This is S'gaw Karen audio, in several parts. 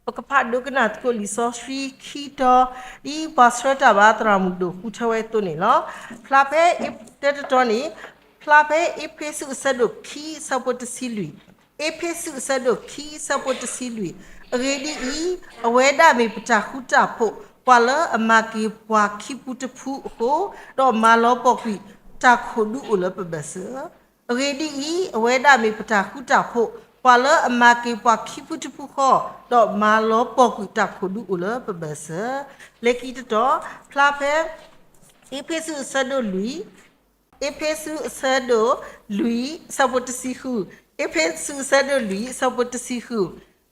ပကဖးဒိကနၣ်သကိးလံာ်စီဆှံခံတီၤ, ဒ်ပှၤဆှၢတၢ်ဘါသရၣ်မုၣ်ဒိၣ်ဃုထၢဝဲအသိးန့ၣ်လီၤ. ဖျါဖဲ တတီၤန့ၣ်, ဖျါဖဲအ့းဖ့းစူးအဆၢဒိၣ်ခံဆၢဖိတဆံလွံၢ်, အ့းဖ့းစူးအဆၢဒိၣ်ခံဆၢဖိတဆံလွံၢ်, အဂ့ၢ်ဒ်အံၤ, အဝဲဒၣ်မ့ၢ်ပတၢ်ဃူတၢ်ဖိး, ပှၤလၢအမၤက့ၤပှၤခံဖုတဖုအဃိ, ဒီးမၤလီၤပှီၢ်ကွံာ်တၢ်ခိၣ်ဒူအိၣ်လၢပဘၢၣ်စၢၤ အဂ့ၢ်ဒ်အံၤ, အဝဲဒၣ်မ့ၢ်ပတၢ်ဃူတၢ်ဖိး, ပှၤလၢအမၤက့ၤပှၤခံဖုတဖုဃီ, ဒီးမၤလီၤပှီၢ်ကွံာ်တၢ်ခိၣ်ဒူအိၣ်လၢပဘၢၣ်စၢၤ. လၢခံတတီၤ, ဖျါဖဲ အ့းဖ့းစူးအဆၢဒိၣ်လွံၢ်, အ့းဖ့းစူးအဆၢဒိၣ်လွံၢ် အဆၢဖိတဆံဃု, အ့းဖ့းစူးအဆၢဒိၣ်လွံၢ် အဆၢဖိတဆံဃု,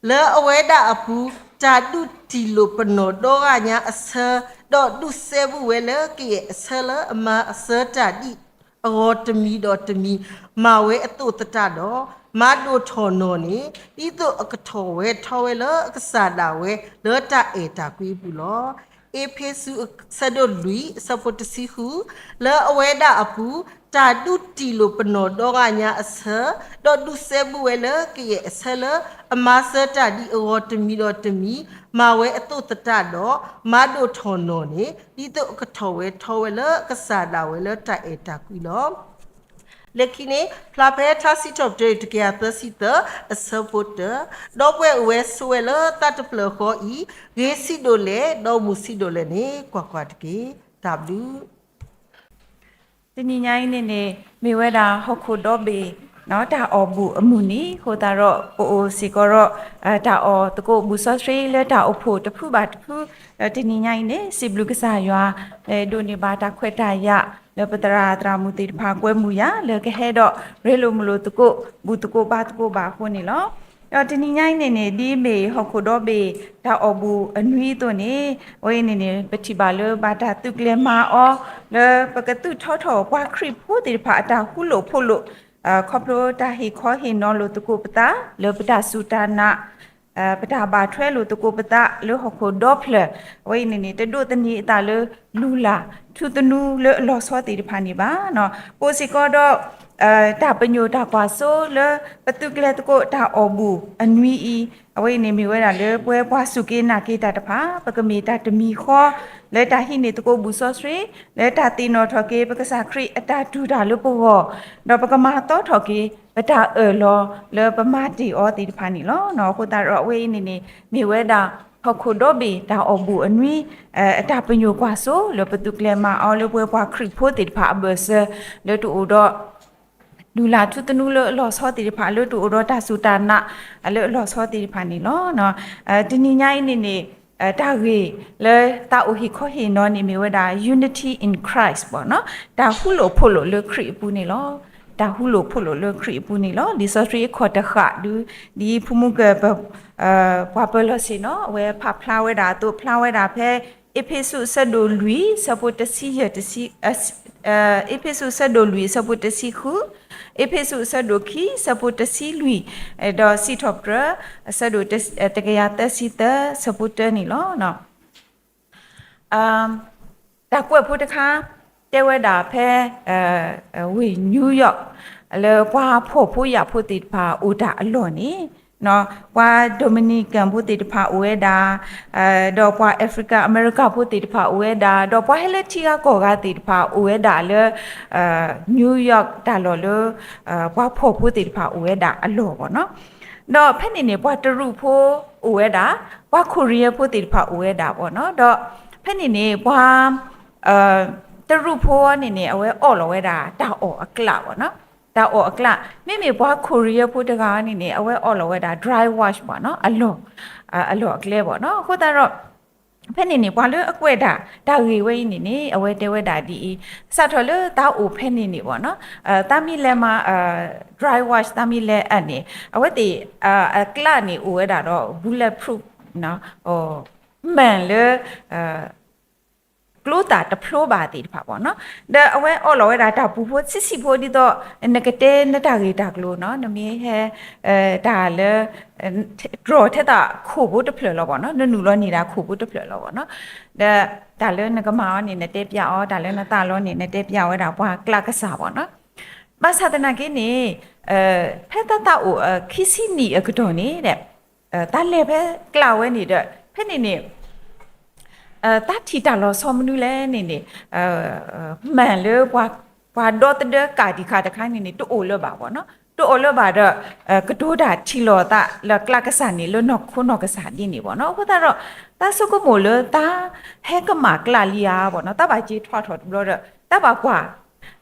လၢအဝဲဒၣ်အပူၤ, တၢ်ဒုးတံၢ်လိာ်ပနီၣ်ဒီဂၤညါအဆၢ, ဒီးဒုးစဲဘူးဝဲလၢကယဲၢ်အဆၢလၢအမၤအဆၢတၢ်ဒ်အဂီၢ်တမံၤဒီးတမံၤ, မၤဝဲအသိးသတးဒီး, မၤဒိၣ်ထီၣ်နီၢ်န့ၣ်, ဒ်သိးအကထီၣ်ဝဲထီဝဲလၢအကစၢ်ဒၣ်ဝဲလၢတၢ်အဲၣ်တၢ်ကွံအပူၤလီၤ. အ့းဖ့းစူးအဆၢဒိၣ်လွံၢ် အဆၢဖိတဆံဃု, လၢအဝဲဒၣ်အပူၤ, တၢ်ဒုးတံၢ်လိာ်ပနီၣ်ဒီဂၤညါအဆၢ, ဒီးဒုးစဲဘူးဝဲလၢကယဲၢ်အဆၢလၢအမၤဆၢတၢ်ဒ်အဂီၢ်တမံၤဒီးတမံၤ, မၤဝဲအသိးသတးဒီး, မၤဒိၣ်ထီၣ်နီၢ်န့ၣ်, ဒ်သိးအကထီၣ်ဝဲထီဝဲလၢအကစၢ်ဒၣ်ဝဲလၢတၢ်အဲၣ်တၢ်ကွံလီၤ. လၢခံန့ၣ်, ဖျါဖဲထါစံးထီၣ်ပတြၢၤတကယၤသၢဆံသၢ အဆၢဖိတၢ, ဒီပုၢ်ဝဲၢ်အိၣ်ဝဲဆိးဝဲလၢသးတဖျၢၣ်ဃီအံၤ, ဂ့ၤဆံးဒိၣ်လဲၣ်, ဒီးမုာ်ဆံးဒိၣ်လဲၣ်န့ၣ်, ကွၢ်ကွၢ်တက့ၢ်. တၢ်ဘျုး တနံၤညါအံၤန့ၣ်န့ၣ် မ့ၢ်ဝဲဒၣ်ဟီၣ်ခိၣ်ဒီဘ့ၣ် တၢ်အီၣ်ဘူၣ်အမုၢ်နံၤအဃိသတးဒီး ပအိၣ်စ့ၢ်ကီးဒီး တၢ်အီၣ်သကိးဘူၣ်စီဆှံလၢတၢ်အိၣ်ဖှိၣ်တဖုဘၣ်တဖု, ဒီးတနံၤညါအံၤန့ၣ် စံးဘျုးကစၢ်ယွၤ လၢဒိးန့ၢ်ဘၣ်တၢ်ခွဲးတၢ်ယာ် လၢပသရၣ်သရၣ်မုၣ်သ့ၣ်တဖၣ်ကွဲမုာ်ယၤ လၢကဟဲဒီးရ့လိာ်မုာ်လိာ်သကိး ဘူၣ်သကိးဘါသကိးဘၣ်အဃိန့ၣ်လီၤ. ဒီးတနံၤညါအံၤန့ၣ်န့ၣ် ဒ်မ့ၢ်ဟီၣ်ခိၣ်ဒီဘ့ၣ် တၢ်အီၣ်ဘူၣ်အနွံအသိးန့ၣ် အဝဲအံၤန့ၣ်န့ၣ် ပထံၣ်ဘၣ်လၢဘၣ်တၢ်သုးကျဲၤမၤအီၤ လၢပကသုးထီထီၣ်ပှၤခရံာ်ဖိသ့ၣ်တဖၣ်အတၢ်ဟူလိာ်ဖိးလိာ် ခီဖျိတၢ်ဟ့ၣ်ခီဟ့ၣ်နီၤလိာ်သကိးပသး လၢပတၢ်စူၢ်တၢ်နာ် ပတၢ်ဘၣ်ထွဲလိာ်သကိးပသးလၢဟီၣ်ခိၣ်ဒီဖျၢၣ် အဝဲအံၤန့ၣ်န့ၣ် တဒိးသန့ၤအသးလၢ လုၢ်လၢ်ထူသနူလၢအလီၤဆီသ့ၣ်တဖၣ်န့ၣ်ဘၣ်. ပအိၣ်စ့ၢ်ကီးဒီး တၢ်ပညိၣ်တၢ်ကွၢ်စိလၢ ပသုးကျဲၤသကိးတၢ်အီၣ်ဘူၣ်အနွံအံၤ အဝဲအံၤန့ၣ်မ့ၢ်ဝဲဒၣ်လၢပဝဲပှၤစူၢ်က့ၤနာ်က့ၤတၢ်တဖၣ် ပကမ့ၢ်တၢ်တမံၤဃီ လၢတၢ်ဟံးန့ၢ်သကိးဘူၣ်စီဆှံ လၢတၢ်သ့ၣ်နီၣ်ထီၣ်က့ၤ ပကစၢ်ခရံာ်အတၢ်တူၢ်တၢ်လၢပဂီၢ်, ဒီးပကမၤသီထီၣ်က့ၤ ပတၢ်အၢၣ်လီၤလၢပမၤတ့ၢ်အီၤသ့ၣ်တဖၣ်န့ၣ်လီၤ. အဃိသတးဒီးအဝဲအံၤန့ၣ်န့ၣ် မ့ၢ်ဝဲဒၣ် ဟီၣ်ခိၣ်ဒီဘ့ၣ်တၢ်အီၣ်ဘူၣ်အနွံ အတၢ်ပညိၣ်ကွၢ်စိ လၢပသုးကျဲၤမၤအီၤလၢပဝဲပှၤခရံာ်ဖိသ့ၣ်တဖၣ်အဘၢၣ်စၢၤ လၢတအိၣ်ဒီး လုၢ်လၢ်ထူသနူလၢအလီၤဆီသ့ၣ်တဖၣ် လၢတအိၣ်ဒီးတၢ်စူၢ်တၢ်နာ် လၢအလီၤဆီသ့ၣ်တဖၣ်န့ၣ်လီၤ. တနံၤညါအံၤန့ၣ်န့ၣ် တၢ်ဂ့ၢ်လၢသးအိၣ်ဟ့ၣ်ခီဟ့ၣ်နီၤန့ၣ်မ့ၢ်ဝဲဒၣ် unity in Christ ပေါ့နော်, တၢ်ဟူလိာ်ဖိးလိာ်လၢခရံာ်အပူၤန့ၣ်လီၤ. တၢ်ဟူလိာ်ဖိးလိာ်လၢခရံာ်အပူၤန့ၣ်လီၤ. လံာ်စီဆှံအခီၣ်တဃာ်ဒု ဒ်ဖုမူကၢၢ် ပှၤပၢၤလီၢ်ဆ့ၣ်နီၤ အဝဲဖးဖျါဝဲဒၣ်အသိး ဖျါဝဲဒၣ်ဖဲ အ့းဖ့းစူးအဆၢဒိၣ်လွံၢ် အဆၢဖိတဆံယဲၢ် အ့းဖ့းစူးအဆၢဒိၣ်လွံၢ်အဆၢဖိတဆံဃု, အ့းဖ့းစူးအဆၢဒိၣ်ခံ အဆၢဖိတဆံလွံၢ်, ဒီးစံးထီၣ်ပတြၢၤ အဆၢဒိၣ်တကယၤသၢဆံသၢ အဆၢဖိတၢန့ၣ်လီၤ. တၢ်ကွဲးဖိတခါ တဲဝဲဒၣ်ဖဲ ဝ့ၢ် New York လၢပှၤဖှီၣ်ဖိယာ်ဖိသ့ၣ်တဖၣ်အိၣ်တၢ်အလီၢ်န့ၣ်, ပှၤ Dominican ဖိသ့ၣ်တဖၣ်အိၣ်ဝဲဒၣ်, ဒီးပှၤ African American ဖိသ့ၣ်တဖၣ်အိၣ်ဝဲဒၣ်, ဒီးပှၤဟဲလၢထံဂၤကီၢ်ဂၤသ့ၣ်တဖၣ်အိၣ်ဝဲဒၣ်လၢ New York တၢ်လီၢ်လၢ ပှၤဖှီၣ်ဖိသ့ၣ်တဖၣ်အိၣ်ဝဲဒၣ်အလီၢ်ပေါ့နော်. ဒီးဖဲန့ၣ်န့ၣ် ပှၤတရူးဖိအိၣ်ဝဲဒၣ်, ပှၤ Korean ဖိသ့ၣ်တဖၣ်အိၣ်ဝဲဒၣ်ပေါ့နော်. ဒီးဖဲန့ၣ်န့ၣ် ပှၤ တရူးဖိန့ၣ်န့ၣ် အဝဲအီၣ်လီၤဝဲဒၣ်တၢ်အီၣ်အကျးပေါ့နော်, တၢ်အီၣ်အကျး. မ့မ့ၢ်ပှၤ Korean ဖိတဂၤန့ၣ်န့ၣ် အဝဲအီၣ်လီၤဝဲဒၣ် dry wash ပေါ့နော်, အလီၢ်, အလီၢ်အကျဲပေါ့နော်. အဃိသတးဒီး ဖဲန့ၣ်န့ၣ် ပှၤလၢအကွဲးဒၣ်တၢ်ဂ့ၢ်ဝဲအံၤန့ၣ်န့ၣ် အဝဲတဲဝဲဒၣ်ဒ်အံၤ, စးထီၣ်လၢသးအိၣ်ဖဲန့ၣ်န့ၣ်ပေါ့နော်, သးမ့ၢ်လဲၤမၤ dry wash သးမ့ၢ်လဲၤအၢၣ်န့ၣ် အဝဲသ့ၣ် အကျးန့ၣ်အိၣ်ဝဲဒၣ်ဒီး bulletproof မ့ၢ်လၢ ကျိသၣ်တဖျိဘၣ်သ့ၣ်တဖၣ်ပေါ့နော်. ဒီးအဝဲအီၣ်လီၤဝဲဒၣ်တၢ်ပူၤဖိဆံးဆံးဖိဒ်သိး နကတဲနတၢ်ဂ့ၢ်တၢ်ကျိၤနော်, နမ့ၢ်ဟဲ တၢ်လၢ တြီၤထဲသးခိၣ်ဖိတဖျၢၣ်လီၤပေါ့နော်, နနုာ်လီၤန့ၢ်ဒၣ်ခိၣ်ဖိတဖျၢၣ်လီၤပေါ့နော်. ဒီးတၢ်လၢနကမၤအီၤန့ၣ် နတဲပျးအီၤ, တၢ်လၢနသးလီန့ၣ် နတဲပျးဝဲဒၣ်ပှၤကျးကစၢ်ပေါ့နော်. ဘၣ်ဆၣ်သနာ်က့န့ၣ် ဖဲတၢ်သးအိၣ်ခံဆံနံၣ်အကတီၢ်န့ၣ်ဒီး တၢ်လဲၤဖဲကျါဝဲန့ၣ်ဒီး ဖဲန့ၣ်န့ၣ် တၢ်ထံၣ်တၢ်လီၤဆီမနုၤလဲၣ်န့ၣ်န့ၣ် မှန်လၢ ပှၤဒီသဒၢကၣ်ဒံးခါတခါန့ၣ်န့ၣ် တအိၣ်လၢၤဘၣ်ဘၣ်နီၤ, တအိၣ်လၢၤဘၣ်ဒီး ကတိၤတၢ်ထံၣ်လိာ်သးလၢကျါကစၢ်န့ၣ် လၢနီၢ်ခိနီၢ်ကစၢ်ဒ်န့ၣ်ဘၣ်နီၤ. အဃိသတးဒီး တၢ်ဆိကမိၣ်လၢတၢ်ဟဲကမၣ်ကျါလံဧါဘၣ်နီၤ, တၢ်ဘၣ်စ့ထွးထီၣ်တဘျီဒီး တၢ်ဘၣ်ကွၢ်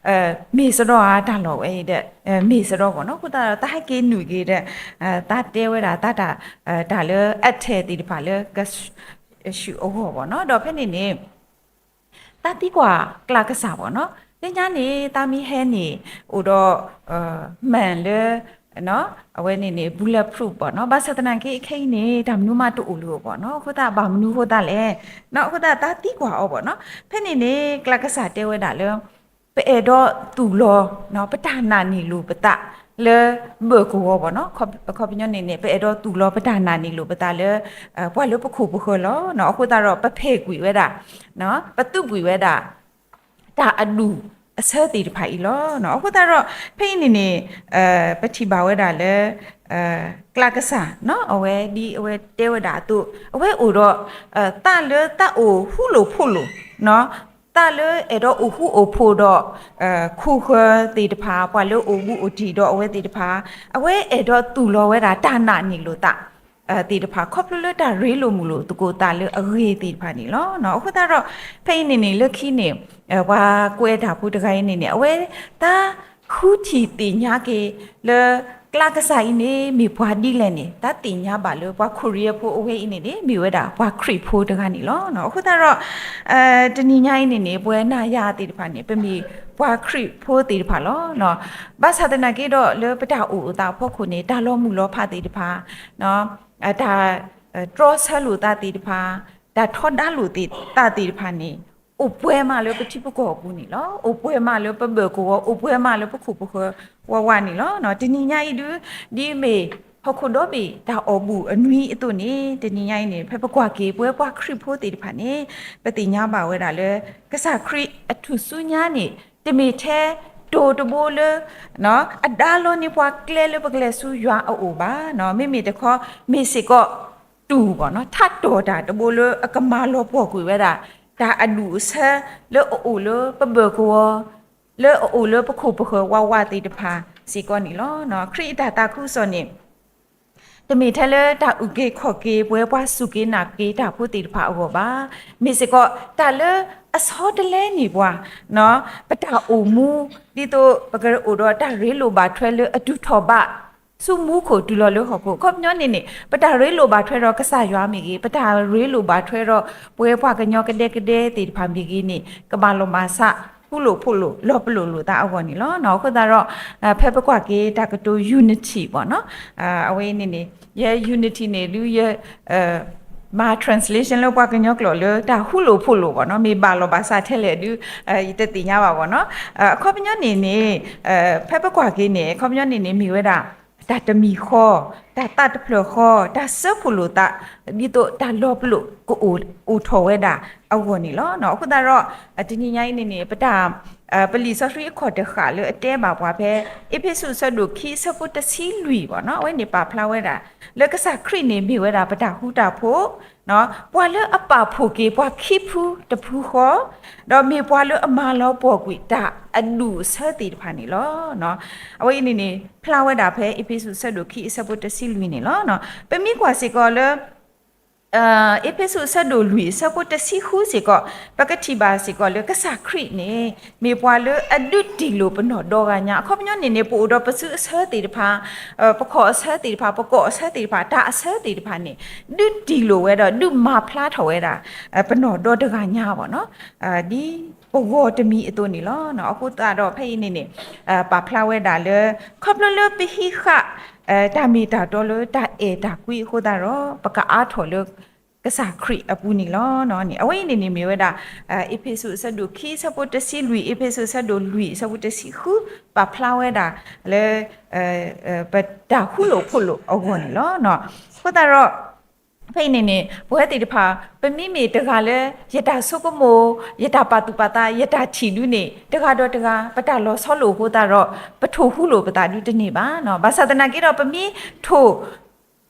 မ့ၢ်စရီဧါတၢ်လီၢ်ဝဲအံၤဒီး မ့ၢ်စရီဘၣ်နီၤ. အဃိသတးဒီး တၢ်ဟဲက့ၤနုာ်က့ၤဒီး တၢ်တဲဝဲဒၣ် တၢ် တၢ်လၢအထဲၣ်သ့ၣ်တဖၣ်လၢ ကဆူးအဂီၢ်ဘၣ်နီၤ. ဒီးဖဲန့ၣ်န့ၣ် တၢ်သံကွၢ်ကျါကစၢ်ဘၣ်နီၤ, လၢညါန့ၣ် တၢ်မ့ၢ်ဟဲန့ၣ် အိၣ်ဒီး မှန်လၢ အဝဲန့ၣ်န့ၣ် bullet proof ဘၣ်နီၤ, ဘၣ်ဆၣ်သနာ်က့ခဲအံၤန့ၣ် တၢ်မနုၤမးတအိၣ်လၢၤဘၣ်နီၤ. အဃိသတး ဘၣ်မနုၤအဃိသတးလဲၣ်နီၤ, အဃိသတးတၢ်သံကွၢ်အီၤဘၣ်နီၤ. ဖဲန့ၣ်န့ၣ် ကျါကစၢ်တဲဝဲဒၣ်လၢ ပအဲၣ်ဒိးသူၣ်လီၤ ပတၢ်နာ်န့ၢ်လိာ်ပသးလၢ ဘၢၣ်ကဝီၤဘၣ်နီၤ, အခီပညီန့ၣ်န့ၣ် ပအဲၣ်ဒိးသူၣ်လီၤပတၢ်နာ်န့ၢ်လိာ်ပသးလၢ ပှၤလၢပခိၣ်ပဃၢၤလီၤ. အဃိသတးဒီး ပဖဲးကွံာ်ဝဲဒၣ် ပသူကွံာ်ဝဲဒၣ် တၢ်အဒူၣ်အဆၢသ့ၣ်တဖၣ်အံၤလီၤ. အဃိသတးဒီး ဖဲအံၤန့ၣ်န့ၣ် ပထံၣ်ဘၣ်ဝဲဒၣ်လၢ ကျါကစၢ် အဝဲဒ်အဝဲတဲဝဲဒၣ်အသိး အဝဲအိၣ်ဒီး သးလၢသးအိၣ်ဟူလိာ်ဖိးလိာ် သးလၢအဲၣ်ဒိးအိၣ်ဃူအိၣ်ဖိးဒီး ခိၣ်ဃၢၤသ့ၣ်တဖၣ် ပှၤလၢအိၣ်ဘူးအိၣ်တံၢ်ဒီးအဝဲသ့ၣ်တဖၣ် အဝဲအဲၣ်ဒိးသူၣ်လီၤဝဲဒၣ်တၢ်နာ်န့ၢ်လိာ်သး သ့ၣ်တဖၣ် ခီဖျိလၢတၢ်ရ့လိာ်မုာ်လိာ်သကိးသးလၢအဂ့ၤသ့ၣ်တဖၣ်န့ၣ်လီၤ. အဃိသတးဒီး ဖဲအံၤန့ၣ်န့ၣ် လၢခံန့ၣ် ပှၤကွဲးတၢ်ဖိတဂၤအံၤန့ၣ်န့ၣ် အဝဲတၢ်ဃုထံၣ်သ့ၣ်ညါက့ၤလၢ ကျါကစၢ်အံၤန့ၣ် မ့ၢ်ပှၤဒ်လဲၣ်န့ၣ် တၢ်သ့ၣ်ညါဘၣ်လၢပှၤခိရံယါဖိအဝဲအံၤန့ၣ်န့ၣ် မ့ၢ်ဝဲဒၣ်ပှၤခရံာ်ဖိတဂၤန့ၣ်လီၤ. အဃိသတးဒီး တနံၤညါအံၤန့ၣ်န့ၣ် ပဝဲနၤယၤသ့ၣ်တဖၣ်န့ၣ် ပမ့ၢ်ပှၤခရံာ်ဖိသ့ၣ်တဖၣ်လီၤ. ဘၣ်ဆၣ်သနာ်က့ဒီး လၢပတၢ်အိၣ်သးအဖီခိၣ်န့ၣ် တၢ်လီၤမုၢ်လီၤဖးသ့ၣ်တဖၣ် တၢ်တြီဆၢလိာ်သးသ့ၣ်တဖၣ် တၢ်ထီဒါလိာ်သးသ့ၣ်တဖၣ်န့ၣ် အိၣ်ပှဲၤမးလၢပထံပကီၢ်အပူၤန့ၣ်လီၤ. အိၣ်ပှဲၤမးလၢပဘၢၣ်ကဝီၤ အိၣ်ပှဲၤမးလၢပခိၣ်ပဃၢၤဝးဝးန့ၣ်လီၤ. တနံၤညါအံၤဒု ဒ်မ့ၢ်ဟီၣ်ခိၣ်ဒီဘ့ၣ်တၢ်အီၣ်ဘူၣ်အနွံအသိးန့ၣ် တနံၤညါအံၤန့ၣ် ဖဲပကွၢ်က့ၤပဝဲပှၤခရံာ်ဖိသ့ၣ်တဖၣ်န့ၣ် ပသ့ၣ်ညါဘၣ်ဝဲဒၣ်လၢ ကစၢ်ခရံာ်အထူၣ်စုညါန့ၣ် တမ့ၢ်ထဲတိၤတဘိလၢ အဒါလီၤန့ၢ်ပှၤကျဲလၢပကျဲၤဆူယွၤအအိၣ်ဘၣ်. မ့မ့ၢ်တခီ မ့ၢ်စ့ၢ်ကီး တူၢ်ဘၣ်နီၤ ထးတီၢ်တၢ်တဘိလၢအကမၤလီၤပှီၢ်ကွံာ်ဝဲဒၣ် တၢ်အဒူၣ်အဆၢလၢအအိၣ်လၢပဘၢၣ်ကဝီၤ လၢအအိၣ်လၢပခိၣ်ပဃၢၤဝးဝးသ့ၣ်တဖၣ်စ့ၢ်ကီးန့ၣ်လီၤ. ခရံာ်အတၢ်သးခုကစီၣ်န့ၣ် တမ့ၢ်ထဲလၢတၢ်အုၣ်က့ၤခီၣ်က့ၤပဝဲပှၤစူၢ်က့ၤနာ်က့ၤတၢ်ဖိသ့ၣ်တဖၣ်အဂီၢ်ဘၣ်. မ့ၢ်စ့ၢ်ကီးတၢ်လၢအဆီတလဲန့ၢ်ပှၤ ပတၢ်အိၣ်မူ ဒ်သိးပကအိၣ်ဒီးတၢ်ရ့လိာ်ဘၣ်ထွဲလၢအတုၤထီၣ်ဘး ဆူမူခိၣ်တုၤလီၤလၢဟီၣ်ခိၣ် အခီပညီန့ၣ်န့ၣ် ပတၢ်ရ့လိာ်ဘၣ်ထွဲဒီးကစၢ်ယွၤမ့ၢ်ဂ့ၤ ပတၢ်ရ့လိာ်ဘၣ်ထွဲဒီးပဝဲပှၤကညီကဒဲကဒဲသ့ၣ်တဖၣ်မ့ၢ်ဂ့ၤန့ၣ် ကဘၣ်လီၤမၢ်ဆး ဟူလိာ်ဖိးလိာ် လီၤပလိာ်လိာ်သးအဂီၢ်န့ၣ်လီၤ. အဃိသတးဒီး ဖဲပကွၢ်က့ၤတၢ်ကတိၤ unity ဘၣ်နီၤ အဝဲအံၤန့ၣ်န့ၣ် ယဲ unity န့ၣ်ဒုးယ မၤ translation လၢပှၤကညီကျိာ်လၢတၢ်ဟူလိာ်ဖိးလိာ်ဘၣ်နီၤ မ့ၢ်ဘၣ်လီၤဘၣ်စးထဲလဲၣ်ဒုး ယတသ့ၣ်ညါဘၣ်ဘၣ်နီၤ. အခီပညီန့ၣ်န့ၣ် ဖဲပကွၢ်က့ၤန့ၣ် အခီပညီန့ၣ်န့ၣ် မ့ၢ်ဝဲဒၣ် တၢ်တမံၤဃီ တၢ်သးတဖျၢၣ်ဃီ တၢ်စၢဖှိၣ်လိာ်သး ဒ်သိးတၢ်လီၤပလိာ်ကအိၣ် အိၣ်ထီၣ်ဝဲဒၣ်အဂီၢ်န့ၣ်လီၤ. အဃိသတးဒီး တနံၤညါအံၤန့ၣ်န့ၣ် ပတၢ် ပလံာ်စီဆှံအခီၣ်တဃာ်လၢအတဲဘၣ်ပှၤဖဲ အ့းဖ့းစူးအဆၢဒိၣ်ခံအဆၢဖိတဆံလွံၢ်ဘၣ်နီၤ အဝဲန့ၣ်ပာ်ဖျါဝဲဒၣ် လၢကစၢ်ခရံာ်န့ၣ်မ့ၢ်ဝဲဒၣ်ပတၢ်ဃူတၢ်ဖိး ပှၤလၢအပာ်ဖှိၣ်က့ၤပှၤခံဖုတဖုဃီ ဒီးမ့ၢ်ပှၤလၢအမၤလီၤပှီၢ်ကွံာ်တၢ်အဒူၣ်အဆၢသ့ၣ်တဖၣ်န့ၣ်လီၤ. အဝဲအံၤန့ၣ်န့ၣ် ဖျါဝဲဒၣ်ဖဲအ့းဖ့းစူးအဆၢဒိၣ်ခံအဆၢဖိတဆံလွံၢ်န့ၣ်လီၤ. ပမ့ၢ်ကွၢ်စ့ၢ်ကီးလၢ အ့းဖ့းစူးအဆၢဒိၣ်လွံၢ်အဆၢဖိတဆံဃုစ့ၢ်ကီး ပကထံၣ်ဘၣ်စ့ၢ်ကီးလၢကစၢ်ခရံာ်န့ၣ် မ့ၢ်ပှၤလၢအဒုးတံၢ်လိာ်ပနီၢ်ဒီဂၤညါ အခီပညီန့ၣ်န့ၣ် ပအိၣ်ဒီးပစုအဆၢသ့ၣ်တဖၣ် ပခီၣ်အဆၢသ့ၣ်တဖၣ် ပကိးအဆၢသ့ၣ်တဖၣ် တၢ်အဆၢသ့ၣ်တဖၣ်န့ၣ် ဒုးတံၢ်လိာ်ဝဲဒီး ဒုးမၤဖျါထီၣ်ဝဲဒၣ် ပနီၢ်ဒီတဂၤညါဘၣ်နီၤ ဒ်ပဂီၢ်တမံၤအသိးန့ၣ်လီၤ. အဃိသတးဒီးဖဲအံၤန့ၣ်န့ၣ် ပာ်ဖျါဝဲဒၣ်လၢ ခီဖျိလၢပဟံးဃာ် တၢ်မ့ၢ်တၢ်တီလၢတၢ်အဲၣ်တၢ်ကွံအဃိသတးဒီး ပကအါထီၣ်လၢ ကစၢ်ခရံာ်အပူၤန့ၣ်လီၤ. အဝဲအံၤန့ၣ်န့ၣ်မ့ၢ်ဝဲဒၣ် အ့းဖ့းစူးအဆၢဒိၣ်ခံအဆၢဖိတဆံလွံၢ် အ့းဖ့းစူးအဆၢဒိၣ်လွံၢ်အဆၢဖိတဆံဃု ပာ်ဖျါဝဲဒၣ်လၢ ပတၢ်ဟူလိာ်ဖိးလိာ်အဂီၢ်န့ၣ်လီၤ. အဃိသတးဒီး ဖဲအံၤန့ၣ်န့ၣ် ပဝဲသ့ၣ်တဖၣ် ပမ့မ့ၢ်တဂၤလၢ ယတၢ်ဆိကမိၣ်, ယတၢ်ပာ်သူၣ်ပာ်သး, ယတၢ်ထံၣ်ဒုန့ၣ် တဂၤဒီးတဂၤ ပတၢ်လီၤဆီလိာ်အဃိသတးဒီး ပထိၣ်ဟူလိာ်ပသးဒုတန့ၢ်ဘၣ်. ဘၣ်ဆၣ်သနာ်က့ဒီး ပမ့ၢ်ထိၣ်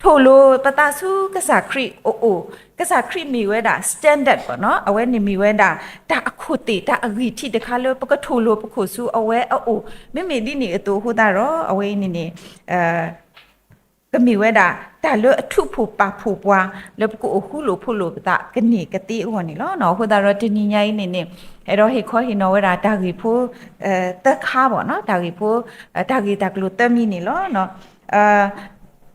ထိၣ်လိာ်ပသးဆူကစၢ်ခရံာ်အအိၣ်, ကစၢ်ခရံာ်မ့ၢ်ဝဲဒၣ် standard ဘၣ်နီၤ, အဝဲန့ၣ်မ့ၢ်ဝဲဒၣ် တၢ်အခိၣ်သ့ၣ် တၢ်အဂံၢ်ထံးတခါလၢ ပကထိၣ်လိာ်ပခိၣ်ဆူအဝဲအအိၣ်, မ့မ့ၢ်ဒ်န့ၣ်အသိးအဃိသတးဒီး အဝဲအံၤန့ၣ်န့ၣ် ကမ့ၢ်ဝဲဒၣ် တၢ်လၢအထူးဖိးပာ်ဖှိၣ်ပှၤ လၢပကအိၣ်ဃူလိာ်ဖိးလိာ်ပသးကန့ၢ်ကသ့အဂီၢ်န့ၣ်လီၤ. အဃိသတးဒီးတနံၤညါအံၤန့ၣ်န့ၣ် အဲၣ်ဒိးဟ့ၣ်ခီဟ့ၣ်နီၤဝဲဒၣ်တၢ်ဂ့ၢ်ဖိ သၢခါဘၣ်နီၤ, တၢ်ဂ့ၢ်ဖိ တၢ်ဂ့ၢ်တၢ်ကျိၤသၢမံၤန့ၣ်လီၤ.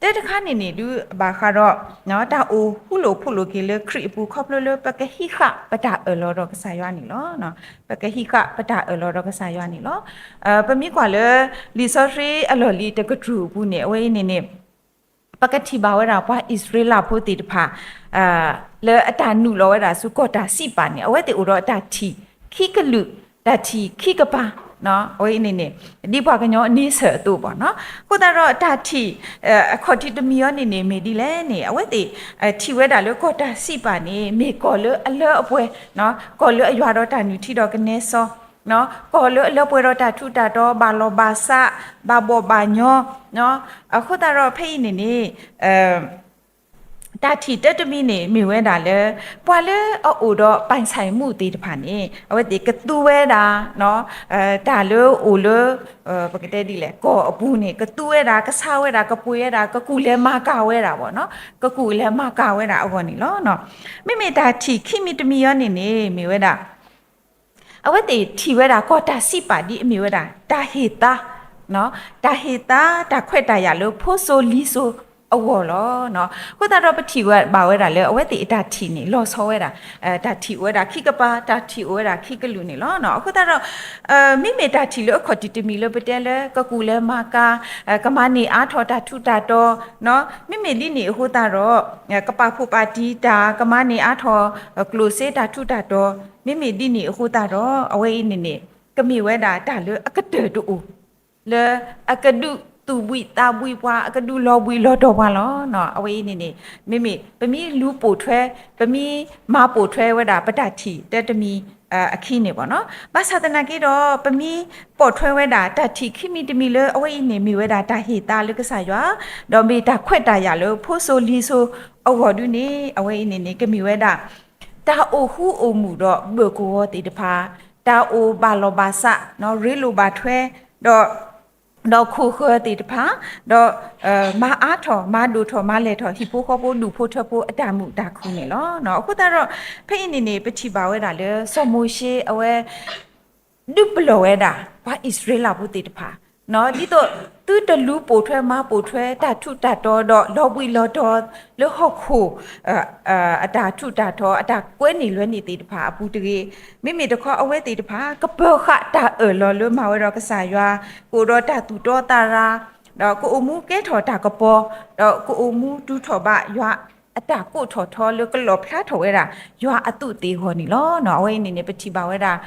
တၢတခါန့ၣ်န့ၣ်ဒုးဘၣ်ဃးဒီး တၢ်အိၣ်ဃူလိာ်ဖိးလိာ်က့ၤလၢခရံာ်အပူၤ ခီဖျိလၢပကဟံးဃာ်ပတၢ်အၢၣ်လီၤဒီးကစၢ်ယွၤန့ၣ်လီၤ. ပကဟံးဃာ်ပတၢ်အၢၣ်လီၤဒီးကစၢ်ယွၤန့ၣ်လီၤ. ပမ့ၢ်ကွၢ်လၢ လံာ်စီဆှံအလီၢ်လံၤတကတြူၢ်အပူၤန့ၣ် အဝဲအံၤန့ၣ်န့ၣ် ပကထံၣ်ဘၣ်ဝဲဒၣ်ပှၤအံၣ်စရ့လးဖိသ့ၣ်တဖၣ် လၢအတၢ်နုာ်လီၤဝဲဒၣ်ဆူကီၢ်တၢ်စံးပာ်န့ၣ် အဝဲသ့ၣ်အိၣ်ဒီးတၢ်ထံၣ်ခံကလုာ်, တၢ်ထံၣ်ခံကပၤ, အဝဲအံၤန့ၣ်န့ၣ် ဒ်ပှၤကညီအန့ဆၢၣ်အသိးဘၣ်နီၤ. အဃိသတးဒီးတၢ်ထံၣ် အခီၣ်ထံးတမံၤအံၤန့ၣ်န့ၣ် မ့ၢ်ဒ်လဲၣ်န့ၣ် အဝဲသ့ၣ်ထံၣ်ဝဲဒၣ်လၢကီၢ်တၢ်စံးပာ်န့ၣ် မ့ၢ်ကီၢ်လၢအလၢအပှဲၤ, ကီၢ်လၢအယွၤဒီးတၢ်နုၢ်ထံဒီးကနဲစီ ကီၢ်လၢအလၢပှဲၤဒီးတၢ်ထူးတၢ်တီၤ ဘၣ်လီၢ်ဘၣ်စး ဘၣ်ဘီၣ်ဘၣ်ညီ, အဃိသတးဒီးဖဲအံၤန့ၣ်န့ၣ် တၢ်ထံၣ်တၢတမံၤန့ၣ် မ့ၢ်ဝဲဒၣ်လၢ ပှၤလၢအအိၣ်ဒီးပိုင်ဆိုင်မှုသ့ၣ်တဖၣ်န့ၣ် အဝဲသ့ၣ်ကသူဝဲဒၣ် တၢ်လၢအိၣ်လၢ ပကတဲဒ်လဲၣ် ကီၢ်အပူၤန့ၣ် ကသူဝဲဒၣ် ကဆါဝဲဒၣ် ကပှ့ၤဝဲဒၣ် ကကူၣ်လဲၤမၤကၤဝဲဒၣ်ဘၣ်နီၤ, ကကူၣ်လဲၤမၤကၤဝဲဒၣ်အဂီၢ်န့ၣ်လီၤ. မ့မ့ၢ်တၢ်ထံၣ်ခံမံၤတမံၤအံၤန့ၣ်န့ၣ် မ့ၢ်ဝဲဒၣ် အဝဲသ့ၣ်ထံၣ်ဝဲဒၣ်ကီၢ်တၢ်စံးပာ်ဒ်အမ့ၢ်ဝဲဒၣ် တၢ်ဟ့ၣ်သါ, တၢ်ဟ့ၣ်သါ တၢ်ခွဲးတၢ်ယာ်လၢဖိစိၤလံၤစိၤအဂီၢ်လီၤ. အဃိသတးဒီးပထံၣ်ဘၣ်ဝဲဒၣ်လၢ အဝဲသ့ၣ်အတၢ်ထံၣ်န့ၣ် လီၤဆီဝဲဒၣ် တၢ်ထံၣ်အိၣ်ဝဲဒၣ်ခံကပၤ, တၢ်ထံၣ်အိၣ်ဝဲဒၣ်ခံကလုာ်န့ၣ်လီၤ. အဃိသတးဒီး မ့မ့ၢ်တၢ်ထံၣ်လၢအခီၣ်ထံးတမံၤလၢပတဲလၢ ကကူၣ်လဲၤမၤကၤ, ကမၤန့ၢ်အါထီၣ်တၢ်ထူးတၢ်တီၤ, မ့မ့ၢ်ဒ်န့ၣ်အဃိသတးဒီး ကပာ်ဖှိၣ်ပာ်တံၢ်တၢ် ကမၤန့ၢ်အါထီၣ် ကျိၣ်စ့တၢ်ထူးတၢ်တီၤ, မ့မ့ၢ်ဒ်န့ၣ်အဃိသတးဒီး အဝဲအံၤန့ၣ်န့ၣ် ကမ့ၢ်ဝဲဒၣ်တၢ်လၢအကတၢၢ်တအိၣ် လၢအကဒုးသူၣ်ဘှံးသးဘှံးပှၤ အကဒုးလီၤဘှံးလီၤတီၤပှၤလီၤ. အဝဲအံၤန့ၣ်န့ၣ် မ့မ့ၢ်ပမ့ၢ်လူၤပိာ်ထွဲ ပမ့ၢ်မၤပိာ်ထွဲဝဲဒၣ်ပတၢ်ထံၣ်တၢတမံၤအခံန့ၣ်ဘၣ်နီၤ, ဘၣ်ဆၣ်သနာ်က့ဒီး ပမ့ၢ်ပိာ်ထွဲဝဲဒၣ်တၢ်ထံၣ်ခံမံၤတမံၤလၢ အဝဲအံၤန့ၣ်မ့ၢ်ဝဲဒၣ်တၢ်ဟ့ၣ်သါလၢကစၢ်ယွၤ, ဒီးမ့ၢ်တၢ်ခွဲးတၢ်ယာ်လၢဖိစိၤလံၤစိၤအဂီၢ်ဒုန့ၣ် အဝဲအံၤန့ၣ်န့ၣ် ကမ့ၢ်ဝဲဒၣ် တၢ်အိၣ်ဃူအိၣ်မုာ်ဒီးဘၢၣ်ကဝီၤသ့ၣ်တဖၣ်, တၢ်အိၣ်ဘၣ်လီၢ်ဘၣ်စး ရ့လိာ်ဘၣ်ထွဲ ဒီး ဒီးခိၣ်ဃၢၤသ့ၣ်တဖၣ်, ဒီး မၤအါထီၣ် မၤဒိၣ်ထီၣ် မၤလဲၢ်ထီၣ် ဟံၣ်ဖိဃီဖိဒူၣ်ဖိထၢဖိအတၢ်မုာ်တၢ်ခုၣ်န့ၣ်လီၤ. အဃိသတးဒီး ဖဲအံၤန့ၣ်န့ၣ် ပထံၣ်ဘၣ်ဝဲဒၣ်လၢ စီၤမိၤၡ့အဝဲ ဒုးပလီၢ်ဝဲဒၣ် ပှၤအံၣ်စရ့လးဖိသ့ၣ်တဖၣ်, ဒ်သိး သုတလူၤပိာ်ထွဲမၤပိာ်ထွဲတၢ်ထူးတၢ်တီၤဒီးလီၤဘှံးလီၤတီၤလၢဟီၣ်ခိၣ် အတၢ်ထူးတၢ်တီၤ အတၢ်ကွဲန့ၢ်လွဲန့ၢ်သ့ၣ်တဖၣ်အပူၤတဂ့ၤ, မ့မ့ၢ်တခီအဝဲသ့ၣ်တဖၣ် ကပၢၤဃာ်တၢ်အၢၣ်လီၤလၢမၤဝဲဒီးကစၢ်ယွၤ, ကအိၣ်ဒီးတၢ်သူၣ်တီသးရၤ, ဒီးကအိၣ်မူကဲထီၣ်တၢ်ကပီၤ, ဒီးကအိၣ်မူတုၤထီၣ်ဘၣ်ယွၤအတၢ်ကိးထီၣ်ထီလၢကလီၣ်ဖျါထီၣ်ဝဲဒၣ် ယွၤအသူးသ့ၣ်အဂီၢ်န့ၣ်လီၤ. အဝဲအံၤန့ၣ်န့ၣ် ပထံၣ်ဘၣ်ဝဲဒၣ်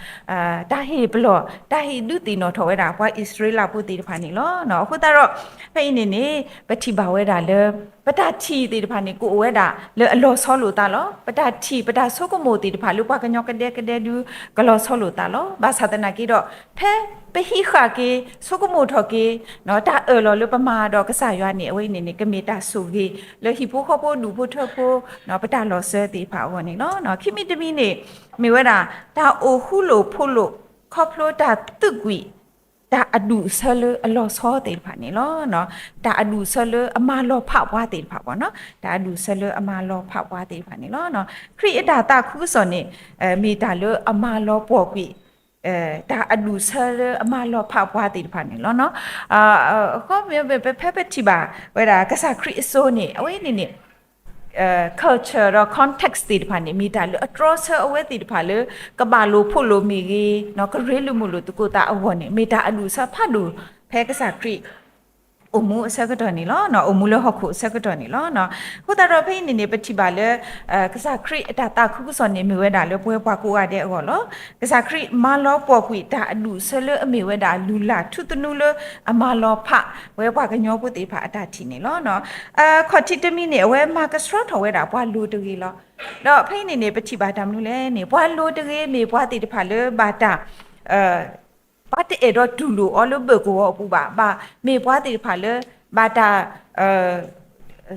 တၢ်ဟ့ၣ်ပလီၢ် တၢ်ဟ့ၣ်ဒုးသ့ၣ်နီၣ်ထီၣ်ဝဲဒၣ် ပှၤအံၣ်စရ့လးဖိသ့ၣ်တဖၣ်န့ၣ်လီၤ. အဃိသတးဒီး ဖဲအံၤန့ၣ်န့ၣ် ပထံၣ်ဘၣ်ဝဲဒၣ်လၢ ပတၢ်ထံၣ်သ့ၣ်တဖၣ်န့ၣ် ကအိၣ်ဝဲဒၣ်လၢအလီၤဆီလိာ်သးလီၤ. ပတၢ်ထံၣ် ပတၢ်ဆိကမိၣ်သ့ၣ်တဖၣ်လၢပှၤကညီကဒဲကဒဲဒု ကလီၤဆီလိာ်သးလီၤ. ဘၣ်ဆၣ်သနာ်က့ဒီး ဖဲပဟံးဃာ်က့ၤ ဆိကမိၣ်ထီၣ်က့ၤ တၢ်အၢၣ်လီၤလၢပမၤဒီးကစၢ်ယွၤန့ၣ် အဝဲအံၤန့ၣ်န့ၣ် ကမ့ၢ်တၢ်ဆိၣ်ဂ့ၤလၢဟံၣ်ဖိဃီဖိဒူၣ်ဖိထၢဖိ ပတၢ်လီၤစၢၤသ့ၣ်တဖၣ်အဂီၢ်န့ၣ်လီၤ. ခံမံၤတမံၤန့ၣ် မ့ၢ်ဝဲဒၣ် တၢ်အိၣ်ဃူလိာ်ဖိးလိာ် ခီဖျိတၢ်သူးကွံာ် တၢ်အဒူၣ်အဆၢလၢအလီၤဆီသ့ၣ်တဖၣ်န့ၣ်လီၤ. တၢ်အဒူၣ်အဆၢလၢအမၤလီၤဖးပှၤသ့ၣ်တဖၣ်ဘၣ်နီၤ, တၢ်အဒူၣ်အဆၢလၢအမၤလီၤဖးပှၤသ့ၣ်တဖၣ်န့ၣ်လီၤ. ခရံာ်အတၢ်သးခုကစီၣ်န့ၣ် မ့ၢ်တၢ်လၢအမၤလီၤပှီၢ်ကွံာ် တၢ်အဒူၣ်အဆၢလၢအမၤလီၤဖးပှၤသ့ၣ်တဖၣ်န့ၣ်လီၤ. အဃိ ဖဲပထံၣ်ဘၣ်ဝဲဒၣ် ကစၢ်ခရံာ်အစိၤန့ၣ် အဝဲန့ၣ်န့ၣ် culture ဒီး context သ့ၣ်တဖၣ်န့ၣ် မ့ၢ်တၢ်လၢအတြီဆၢအဝဲသ့ၣ်တဖၣ်လၢ ကဘၣ်လိာ်ဖိးလိာ်မ့ၢ်ဂ့ၤ, ကရ့လိာ်မုာ်လိာ်သကိးသးအဂီၢ်န့ၣ် မ့ၢ်တၢ်အဒူၣ်အဆၢဖးဒိၣ် ဖဲကစၢ်ခရံာ် အ အိၣ်မူအဆၢကတီၢ်န့ၣ်လီၤ. အိၣ်မူလၢဟီၣ်ခိၣ်အဆၢကတီၢ်န့ၣ်လီၤ. အဃိသတးဒီးဖဲအံၤန့ၣ်န့ၣ် ပထံၣ်ဘၣ်လၢ ကစၢ်ခရံာ်အတၢ်သးခုကစီၣ်န့ၣ် မ့ၢ်ဝဲဒၣ်လၢပဝဲပှၤကိးဂၤဒဲးအဂီၢ်လီၤ. ကစၢ်ခရံာ်မၤလီၤပှီၢ်ကွံာ်တၢ်အဒူၣ်အဆၢလၢအမ့ၢ်ဝဲဒၣ်လုၢ်လၢ်ထူသနူလၢအမၤလီၤဖးဝဲပှၤကညီဖိသ့ၣ်တဖၣ်အတၢ်ထံၣ်န့ၣ်လီၤ. ခီၣ်ထံးတမံၤန့ၣ်အဝဲမၤကဆှီထီၣ်ဝဲဒၣ်ပှၤလိၤတဂ့ၤလီၤ. ဒီးဖဲအံၤန့ၣ်န့ၣ် ပထံၣ်ဘၣ်တၢ်မနုၤလဲၣ်န့ၣ် ပှၤလိၤတဂ့ၤမ့ၢ်ပှၤသ့ၣ်တဖၣ်လၢဘၣ်တၢ် ပှၤတအဲၣ်ဒိးတူၢ်လိာ်အီၤလၢဘၢၣ်ကဝီၤအပူၤဘၣ်, ဘၣ်မ့ၢ်ပှၤသ့ၣ်တဖၣ်လၢ ဘၣ်တၢ်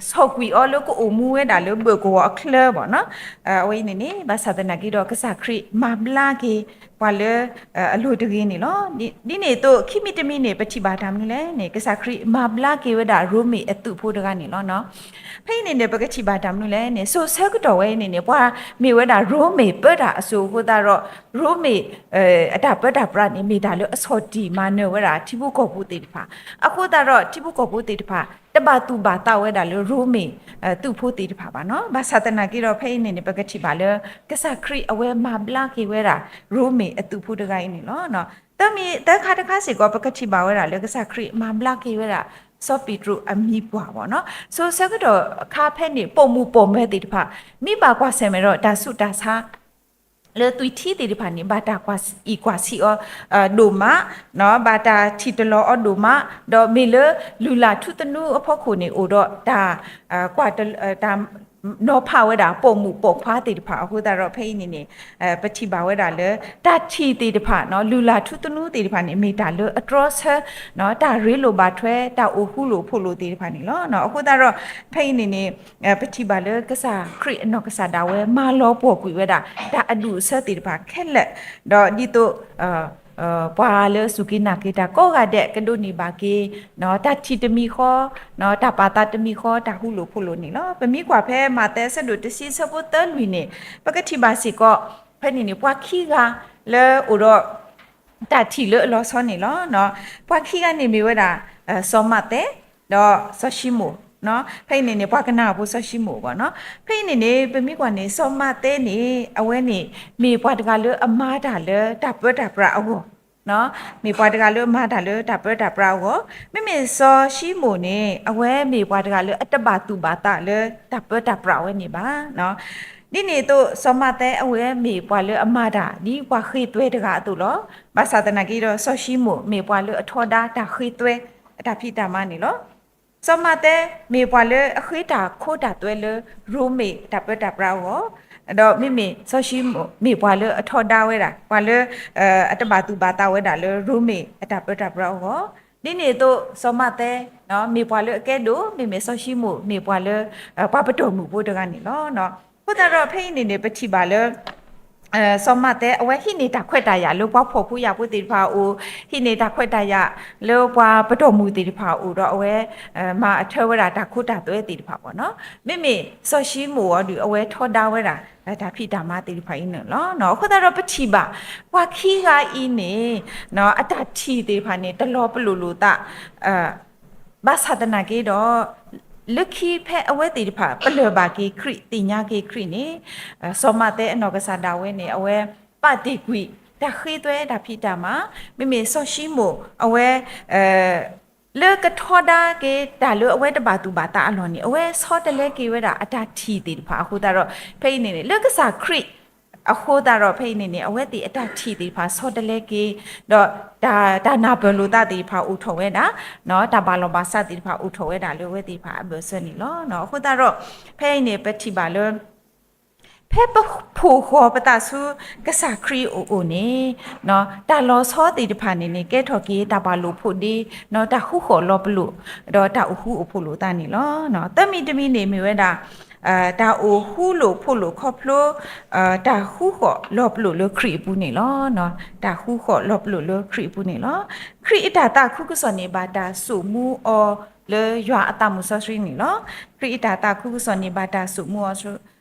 ဆီၣ်ကွံာ်အီၤလၢကအိၣ်မူဝဲဒၣ်လၢဘၢၣ်ကဝီၤအချၢဘၣ်နီၤ. အဝဲအံၤန့ၣ်န့ၣ် ဘၣ်ဆၣ်သနာ်က့ဒီး ကစၢ်ခရံာ်မၤဘျါက့ၤပှၤလၢအလိၤတဂ့ၤန့ၣ်လီၤ. ဒ်န့ၣ်အသိး ခံမံၤတမံၤန့ၣ် ပထံၣ်ဘၣ်တၢ်မနုၤလဲၣ်န့ၣ် ကစၢ်ခရံာ်မၤဘျါက့ၤဝဲဒၣ်ရိမ့ၤအသုးဖိတဂၤန့ၣ်လီၤ. ဖဲအံၤန့ၣ်န့ၣ် ပကထံၣ်ဘၣ်တၢ်မနုၤလဲၣ်န့ၣ် စိၤဆၢကတီၢ်ဝဲအံၤန့ၣ်န့ၣ် ပှၤမ့ၢ်ဝဲဒၣ်ရိမ့ၤပၢတၢ်အစိၤအဃိသတးဒီး ရိမ့ၤ အတၢ်ပၢတၢ်ပြးန့ၣ် မ့ၢ်တၢ်လၢအဆီၣ်တံၢ်မၤနၢၤဝဲဒၣ်ထံဖိကီၢ်ဖိသ့ၣ်တဖၣ်, အဃိသတးဒီးထံဖိကီၢ်ဖိသ့ၣ်တဖၣ် တဘၣ်သူၣ်ဘၣ်သးဝဲဒၣ်လၢရိမ့ၤ သုးဖိသ့ၣ်တဖၣ်ဘၣ်နီၤ. ဘၣ်ဆၣ်သနာ်က့ဒီး ဖဲအံၤန့ၣ်န့ၣ် ပကထံၣ်ဘၣ်လၢ ကစၢ်ခရံာ်အဝဲမၤဘျါက့ၤဝဲဒၣ် ရိမ့ၤအသုးဖိတဂၤအံၤန့ၣ်လီၤ. သၢမံၤသၢခါတခါစ့ၢ်ကီး ပကထံၣ်ဘၣ်ဝဲဒၣ်လၢ ကစၢ်ခရံာ်မၤဘျါက့ၤဝဲဒၣ် စီၤပ့းတရူးအမံၤပှၢ်ဘၣ်နီၤ. စိၤဆၢကတီၢ်အခါဖဲန့ၣ် ပိာ်မုၣ်ပိာ်မၢၤသ့ၣ်တဖၣ် မ့ၢ်ဘၣ်ကွၢ်ဆၢၣ်မဲာ်ဒီးတၢ်ဆူးတၢ်ဆါ လၢသွံၣ်ထံသ့ၣ်တဖၣ်န့ၣ် ဘၣ်တၢ်ကွၢ်အံၣ်ကွၢ်ဆံးအီၤ ဒိၣ်မး, ဘၣ်တၢ်ထံၣ်တလီၤအီၤဒိၣ်မး, ဒီးမ့ၢ်လၢလုၢ်လၢ်ထူသနူအဖီခိၣ်န့ၣ် အိၣ်ဒီးတၢ် ကွၢ်တၢ် နီၤဖးဝဲဒၣ်ပိာ်မုၣ်ပိာ်ခွါသ့ၣ်တဖၣ်အဃိသတးဒီး ဖဲအံၤန့ၣ်န့ၣ် ပထံၣ်ဘၣ်ဝဲဒၣ်လၢ တၢ်ထံၣ်သ့ၣ်တဖၣ် လုၢ်လၢ်ထူသနူသ့ၣ်တဖၣ်န့ၣ် မ့ၢ်တၢ်လၢအတြီဆၢ တၢ်ရ့လိာ်ဘၣ်ထွဲ တၢ်အိၣ်ဃူလိာ်ဖိးလိာ်သ့ၣ်တဖၣ်န့ၣ်လီၤ. အဃိသတးဒီး ဖဲအံၤန့ၣ်န့ၣ် ပထံၣ်ဘၣ်လၢကစၢ်ခရံာ်အနီၢ်ကစၢ်ဒၣ်ဝဲ မၤလီၤပှီၢ်ကွံာ်ဝဲဒၣ် တၢ်အဒူၣ်အဆၢသ့ၣ်တဖၣ်ခဲလၢာ်, ဒီးဒ်သိး ပှၤလၢအစူၢ်က့ၤနာ်က့ၤတၢ်ကိးဂၤဒဲး ကဒိးန့ၢ်ဘၣ်က့ၤ တၢ်ထံၣ်တမံၤဃီ, တၢ်ပာ်သးတမံၤဃီ တၢ်ဃူလိာ်ဖိးလိာ်န့ၣ်လီၤ. ပမ့ၢ်ကွၢ်ဖဲမးသဲအဆၢဒိၣ်တဆံအဆၢဖိသၢလွံၢ်န့ၣ် ပကထံၣ်ဘၣ်စ့ၢ်ကီး ဖဲန့ၣ်န့ၣ် ပှၤခံဂၤလၢအိၣ်ဒီး တၢ်ထံၣ်လၢအလီၤဆီန့ၣ်လီၤ. ပှၤခံဂၤန့ၣ်မ့ၢ်ဝဲဒၣ် စီၤမးသဲ ဒီးစီၤၡံမိၣ်, ဖဲအံၤန့ၣ်န့ၣ် ပှၤကနၣ်အဖိစီၤၡံမိၣ်အဂီၢ်နီၤ. ဖဲအံၤန့ၣ်န့ၣ် ပမ့ၢ်ကွၢ်န့ၣ် စီၤမးသဲန့ၣ် အဝဲန့ၣ် မ့ၢ်ပှၤတဂၤလၢအမၤတၢ်လၢတၢ်ပၢတၢ်ပြးအဂီၢ်, မ့ၢ်ပှၤတဂၤလၢအမၤတၢ်လၢတၢ်ပၢတၢ်ပြးအဂီၢ်, မ့မ့ၢ်စီၤၡံမိၣ်န့ၣ် အဝဲမ့ၢ်ပှၤတဂၤလၢအတဘၣ်သူၣ်ဘၣ်သးလၢတၢ်ပၢတၢ်ပြးဝဲန့ၣ်ဘၣ်. ဒ်န့ၣ်အသိး စီၤမးသဲအဝဲမ့ၢ်ပှၤလၢအမၤတၢ် ဒ်ပှၤဃ့သွဲတဂၤအသိးလီၤ. ဘၣ်ဆၣ်သနာ်က့ဒီး စီၤၡံမိၣ်မ့ၢ်ပှၤလၢအထီဒါတၢ်ဃ့သွဲအတၢ်ဖံးတၢ်မၤန့ၣ်လီၤ. စီၤမးသဲမ့ၢ်ပှၤလၢအဃ့တၢ်ခိတၢ်သွဲလၢ ရိမ့ၤတၢ်ပၢတၢ်ပြးအဂီၢ်, ဒီးမ့မ့ၢ်စီၤၡံမိၣ်မ့ၢ်ပှၤလၢအထီဒါဝဲဒၣ် ပှၤလၢ အတဘၣ်သူၣ်ဘၣ်သးဝဲဒၣ်လၢရိမ့ၤအတၢ်ပၢတၢ်ပြးအဂီၢ်, ဒ်န့ၣ်အသိး စီၤမးသဲ မ့ၢ်ပှၤလၢအကဲဒိၣ် မ့မ့ၢ်စီၤၡံမိၣ်မ့ၢ်ပှၤလၢ ပှၤပတီၢ်မုၢ်ဖိတဂၤန့ၣ်လီၤ. အဃိသတးဒီးဖဲအံၤန့ၣ်န့ၣ် ပထံၣ်ဘၣ်လၢ စီၤမးသဲအဝဲဟံးန့ၢ်တၢ်ခွဲးတၢ်ယာ်လၢပှၤဖှီၣ်ဖိယာ်ဖိသ့ၣ်တဖၣ်အအိၣ်, ဟံးန့ၢ်တၢ်ခွဲးတၢ်ယာ်လၢပှၤပတီၢ်မုၢ်သ့ၣ်တဖၣ်အအိၣ်ဒီးအဝဲ မၤအထၢဝဲဒၣ်တၢ်ခိတၢ်သွဲသ့ၣ်တဖၣ်ဘၣ်နီၤ. မ့မ့ၢ်စီၤၡံမိၣ်အီၤဒီးအဝဲထီဒါဝဲဒၣ် တၢ်ဖံးတၢ်မၤသ့ၣ်တဖၣ်အံၤန့ၣ်လီၤ. အဃိသတးဒီးပထံၣ်ဘၣ် ပှၤခံဂၤအံၤန့ၣ် အတၢ်ထံၣ်သ့ၣ်တဖၣ်န့ၣ် တလီၤပလိာ်လိာ်သး ဘၣ်ဆၣ်သနာ်က့ဒီး လၢခံဖဲအဝဲသ့ၣ်တဖၣ် ပလၢၢ်ဘၣ်က့ၤခရံာ် သ့ၣ်ညါက့ၤခရံာ်န့ၣ် စီၤမးသဲအနီၢ်ကစၢ်ဒၣ်ဝဲန့ၣ် အဝဲပာ်တ့ၢ်ကွံာ် တၢ်ဃ့သွဲတၢ်ဖံးတၢ်မၤ, မ့မ့ၢ်စီၤၡံမိၣ် အဝဲ လၢကထီဒါက့ၤတၢ်လၢအဝဲတဘၣ်သူၣ်ဘၣ်သးအလီၢ်န့ၣ် အဝဲဆီတလဲက့ၤဝဲဒၣ်အတၢ်ထံၣ်သ့ၣ်တဖၣ်အဃိသတးဒီး ဖဲအံၤန့ၣ်န့ၣ် လၢကစၢ်ခရံာ် အဃိသတးဒီးဖဲအံၤန့ၣ်န့ၣ် အဝဲသ့ၣ်အတၢ်ထံၣ်သ့ၣ်တဖၣ်ဆီတလဲက့ၤ, ဒီးတၢ် တၢ်နၢ်ပၢၢ်လိာ်သးသ့ၣ်တဖၣ်အိၣ်ထီၣ်ဝဲဒၣ်, တၢ်ဘၣ်လီၢ်ဘၣ်စးသ့ၣ်တဖၣ်အိၣ်ထီၣ်ဝဲဒၣ်လၢအဝဲသ့ၣ်တဖၣ်အဘၢၣ်စၢၤန့ၣ်လီၤ. အဃိသတးဒီး ဖဲအံၤန့ၣ် ပထံၣ်ဘၣ်လၢ ဖဲပဖိၣ်ဃီၤပသးဆူကစၢ်ခရံာ်အအိၣ်န့ၣ် တၢ်လီၤဆီသ့ၣ်တဖၣ်န့ၣ်န့ၣ် ကဲထီၣ်က့ၤတၢ်ဘၣ်လိာ်ဖိးဒ့, တၢ်ဃူဃီၣ်လီၤပလိာ်, ဒီးတၢ်အိၣ်ဃူအိၣ်ဖိးလိာ်သးန့ၣ်လီၤ. သၢမံၤတမံၤန့ၣ်မ့ၢ်ဝဲဒၣ် တၢ်အိၣ်ဃူလိာ်ဖိးလိာ်ခီဖျိ တၢ်ဃူဃီၣ်လီၤပလိာ်လၢခရံာ်အပူၤန့ၣ်လီၤ. တၢ်ဃူဃီၣ်လီၤပလိာ်လၢခရံာ်အပူၤန့ၣ်လီၤ. ခရံာ်အတၢ်သးခုကစီၣ်န့ၣ် ဘၣ်တၢ်စိာ်မူအီၤလၢယွၤအသးမုၣ်စီဆှံန့ၣ်လီၤ. ခရံာ်အတၢ်သးခုကစီၣ်န့ၣ် ဘၣ်တၢ်စိာ်မူအီၤ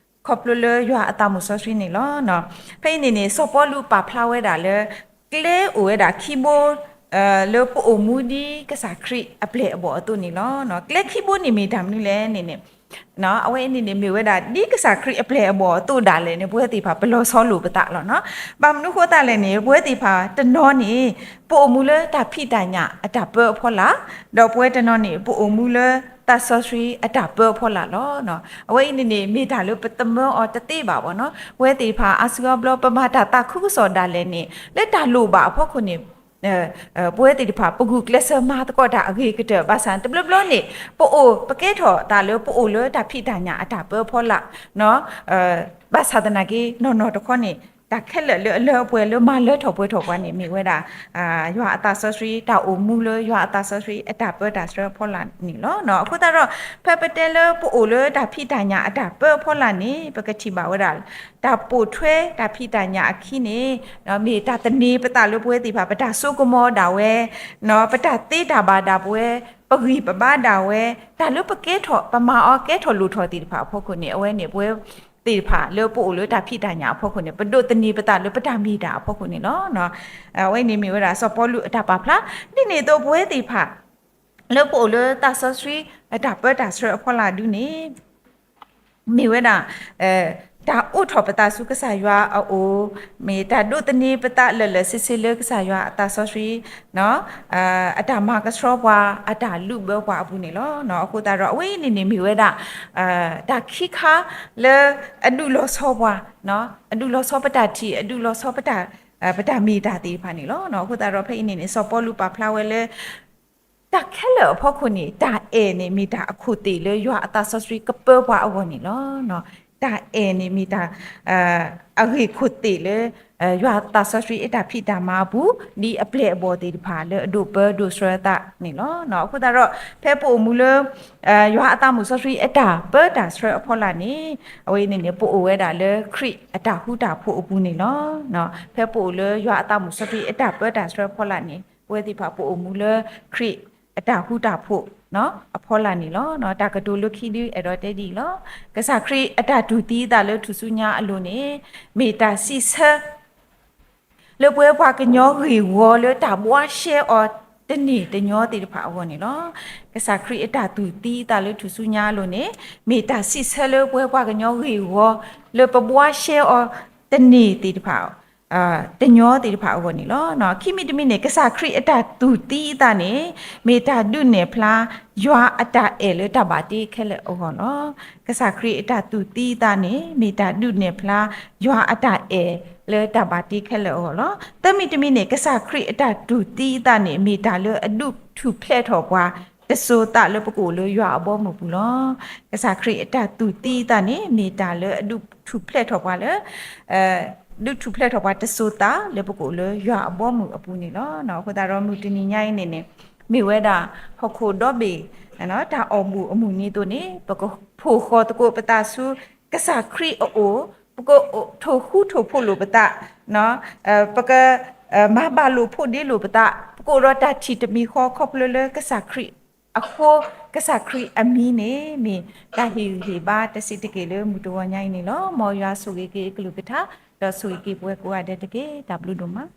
ခီဖျိလၢယွၤအသးမုၣ်စီဆှံန့ၣ်လီၤ. ဖဲအံၤန့ၣ်န့ၣ် စီၤပီလူးပာ်ဖျါဝဲဒၣ်လၢ ကျဲအိၣ်ဝဲဒၣ်ခံဘိ လၢပအိၣ်မူဒ်ကစၢ်ခရံာ်အပျဲၢ်အဘီၣ်အသိးန့ၣ်လီၤ. ကျဲခံဘိန့ၣ်မ့ၢ်တၢ်မနုၤလဲၣ်န့ၣ်န့ၣ် အဝဲအံၤန့ၣ်န့ၣ် မ့ၢ်ဝဲဒၣ် ဒ်ကစၢ်ခရံာ်အပျဲၢ်အဘီၣ်အသိးဒၣ်လဲာ်န့ၣ် ပဝဲသ့ၣ်တဖၣ် ပလီၤဆီလိာ်ပသးလီၤ. ဘၣ်မနုၤဃိသတးလဲၣ်န့ၣ် ပဝဲသ့ၣ်တဖၣ်တနီၤန့ၣ် ပအိၣ်မူလၢတၢ်ဖံးတၢ်ညၣ်အတၢ်ပၢအဖီလာ်, ဒီးပဝဲတနီၤန့ၣ် ပအိၣ်မူလၢသးစီဆှံအတၢ်ပၢအဖီလာ်လီၤ. အဝဲအံၤန့ၣ်န့ၣ် မ့ၢ်တၢ်လၢပသမၢအီၤတသ့ဘၣ်ဘၣ်နီၤ. ပဝဲသ့ၣ်တဖၣ်အါစုအါဘျီ ပမၤတၢ်သးခုကစီၣ်ဒၣ်လဲာ်န့ၣ် လၢတၢ်လိၣ်ဘၣ်အဖီခိၣ်န့ၣ် ပဝဲသ့ၣ်တဖၣ် ပဂုာ်ကျဲးစၢးမၤသကိးတၢ်အဂ့ၤကတၢၢ် ဘၣ်ဆၣ်တဘျီဘျီန့ၣ် ပအိၣ် ပကဲထီၣ်သးလၢပအိၣ်လၢတၢ်ဖံးတၢ်ညၣ်အတၢ်ပၢအဖီလာ်, ဘၣ်ဆၣ်သနာ်က့ နီၢ်နီၢ်တခီန့ၣ် တၢ်ခဲလၢာ်လၢအလၢအပှဲၤလၢမၤလၢထီၣ်ပှဲၤထီၣ်ပှၤန့ၣ် မ့ၢ်ဝဲဒၣ် ယွၤအသးစီဆှံ တၢ်အိၣ်မူလၢယွၤအသးစီဆှံအတၢ်ပၢတၢ်ဆှၢအဖီလာ်န့ၣ်လီၤ. အဃိသတးဒီး ဖဲပတဲလၢပအိၣ်လၢတၢ်ဖံးတၢ်ညၣ်အတၢ်ပၢအဖီလာ်န့ၣ် ပကထံၣ်ဘၣ်ဝဲဒၣ် တၢ်ပိာ်ထွဲတၢ်ဖံးတၢ်ညၣ်အခံန့ၣ် မ့ၢ်တၢ်သန့ၤပသးလၢပဝဲသ့ၣ်တဖၣ် ပတၢ်စိကမီၤဒၣ်ဝဲ, ပတၢ်သ့တၢ်ဘၣ်ဒၣ်ပဝဲ, ပဂံၢ်ပဘါဒၣ်ဝဲ, တၢ်လၢပကဲထီၣ် ပမၤအီၤကဲထီၣ်လိၣ်ထီၣ်သ့ၣ်တဖၣ်အဖီခိၣ်န့ၣ် အဝဲန့ၣ်ပဝဲသ့ၣ်တဖၣ်လၢပအိၣ်လၢတၢ်ဖံးတၢ်ညၣ်အဖီခိၣ်န့ၣ် ပဒိးသန့ၤပသးလၢပတၢ်မ့ၢ်တၢ်အဖီခိၣ်န့ၣ်လီၤ. အဝဲန့ၣ်မ့ၢ်ဝဲဒၣ်စီၤပီလူးအတၢ်ပာ်ဖျါ, ဒ်န့ၣ်အသိးပဝဲသ့ၣ်တဖၣ် လၢပအိၣ်လၢသးစီဆှံအတၢ်ပၢတၢ်ဆှၢအဖီလာ်ဒုန့ၣ် မ့ၢ်ဝဲဒၣ် တၢ်အိးထီၣ်ပသးဆူကစၢ်ယွၤအအိၣ်, မ့ၢ်တၢ်ဒိးသန့ၤပသးလၢာ်လၢာ်ဆ့ဆ့လၢကစၢ်ယွၤအသးစီဆှံ အတၢ်မၤကဆှီပှၤ အတၢ်လုၢ်ဘၢပှၤအပူၤန့ၣ်လီၤ. အဃိသတးဒီး အဝဲအံၤန့ၣ်န့ၣ်မ့ၢ်ဝဲဒၣ် တၢ်ခံခါလၢအဒုးလီၤဆီပှၤ, အဒုးလီၤဆီပတၢ်ထံၣ်, အဒုးလီၤဆီပတၢ် ပတၢ်မ့ၢ်တၢ်သ့ၣ်တဖၣ်န့ၣ်လီၤ. အဃိသတးဒီး ဖဲအံၤန့ၣ်န့ၣ် စီၤပီလူးပာ်ဖျါဝဲလၢ တၢ်ခဲလၢာ်အဖီခိၣ်န့ၣ် တၢ်အဲၣ်န့ၣ်မ့ၢ်တၢ်အခိၣ်သ့ၣ်လၢယွၤအသးစီဆှံကပၢပှၤအဂီၢ်န့ၣ်လီၤ. တၢ်အဲၣ်န့ၣ်မ့ၢ်တၢ် အဂ့ၢ်ခိၣ်သ့ၣ်လၢ ယွၤအသးစီဆှံအတၢ်ဖံးတၢ်မၤအပူၤ ဒ်အပျဲၢ်အဘီၣ်သ့ၣ်တဖၣ်လၢအဒိးပၢဒိးဆှၢအသးန့ၣ်လီၤ. အဃိသတးဒီး ဖဲပအိၣ်မူလၢ ယွၤအသးမုၣ်စီဆှံအတၢ်ပၢတၢ်ဆှၢအဖီလာ်န့ၣ် အဝဲအံၤန့ၣ်န့ၣ် ပအိၣ်ဝဲဒၣ်လၢခရံာ်အတၢ်ဃူတၢ်ဖိးအပူၤန့ၣ်လီၤ. ဖဲပအိၣ်လၢယွၤအသးမုၣ်စီဆှံအတၢ်ပၢတၢ်ဆှၢအဖီလာ်န့ၣ် ပဝဲသ့ၣ်တဖၣ်ပအိၣ်မူလၢခရံာ်အတၢ်ဃူတၢ်ဖိးအဖီလာ်န့ၣ်လီၤ. တၢ်ကတိၤလၢခံဒုအဲၣ်ဒိးတဲဒ်အံၤလီၤ. ကစၢ်ခရံာ်အတၢ်တူၢ်သံအသးလၢထူၣ်စုညါအလိၤန့ၣ် မ့ၢ်တၢ်စံးဆၢ လၢပဝဲပှၤကညီဂ့ၢ်ဝီလၢတၢ်ဘှါရှဲအီၤတနံၤတညီသ့ၣ်တဖၣ်အဂီၢ်န့ၣ်လီၤ. ကစၢ်ခရံာ်အတၢ်တူၢ်သံအသးလၢထူၣ်စုညါအလိၤန့ၣ် မ့ၢ်တၢ်စံးဆၢလၢပဝဲပှၤကညီဂ့ၢ်ဝီ လၢပဘှါရှဲအီၤတနံၤသ့ၣ်တဖၣ် တညီသ့ၣ်တဖၣ်အဂီၢ်န့ၣ်လီၤ. ခံမံၤတမံၤန့ၣ် ကစၢ်ခရံာ်အတၢ်တူၢ်သံအသးန့ၣ် မ့ၢ်တၢ်ဒုးနဲၣ်ဖျါ ယွၤအတၢ်အဲၣ်လၢတၢ်ဘၣ်တ့ခဲလၢာ်အဂီၢ်လီၤ. ကစၢ်ခရံာ်အတၢ်တူၢ်သံအသးန့ၣ် မ့ၢ်တၢ်ဒုးနဲၣ်ဖျါ ယွၤအတၢ်အဲၣ်လၢတၢ်ဘၣ်တ့ခဲလၢာ်အဂီၢ်လီၤ. သၢမံၤတမံၤန့ၣ် ကစၢ်ခရံာ်အတၢ်တူၢ်သံအသးန့ၣ် မ့ၢ်တၢ်လၢအဒုးထူၣ်ဖျဲးထီၣ်ပှၤ တစိၤသးလၢပကအိၣ်လၢယွၤအဘီအမုၢ်အပူၤလီၤ. ကစၢ်ခရံာ်အတၢ်တူၢ်သံအသးန့ၣ် မ့ၢ်တၢ်လၢအဒုးထူၣ်ဖျဲးထီၣ်ပှၤလၢ ဒုးထူၣ်ဖျဲးထီၣ်ပှၤတစိၤသးလၢပကအိၣ်လၢယွၤအဘီအမုၢ်အပူၤန့ၣ်လီၤ. အဃိသတးဒီးမုၢ်တနံၤညါအံၤန့ၣ်န့ၣ် မ့ၢ်ဝဲဒၣ် ဟီၣ်ခိၣ်ဒီဘ့ၣ် တၢ်အီၣ်ဘူၣ်အမုၢ်နံၤအသိးန့ၣ် ပကဖိၣ်ဃီသကိးပသးဆူ ကစၢ်ခရံာ်အအိၣ်, ပကထိၣ်ဃူထိၣ်ဖိးလိာ်ပသး, ပက မၤဘၣ်လိာ်ဖိးဒ့လိာ်ပသး, ပကအိၣ်ဒီးတၢ်ထံၣ်တမံၤဃီခီဖျိလၢကစၢ်ခရံာ်အဃိ, ကစၢ်ခရံာ်အမံၤန့ၣ် မ့ၢ်တၢ်ဟ့ၣ်ဂံၢ်ဟ့ၣ်ဘါတဆံးတက့ၢ်လၢမုၢ်တဂီၤညါအံၤန့ၣ်လီၤ. မ်ယွၤဆိၣ်ဂ့ၤက့ၤအကလုၢ်ကထါ, ဒီးဆိၣ်ဂ့ၤက့ၤပဝဲကိးဂၤဒဲးတက့ၢ်. တၢ်ဘျုးဒိၣ်မး.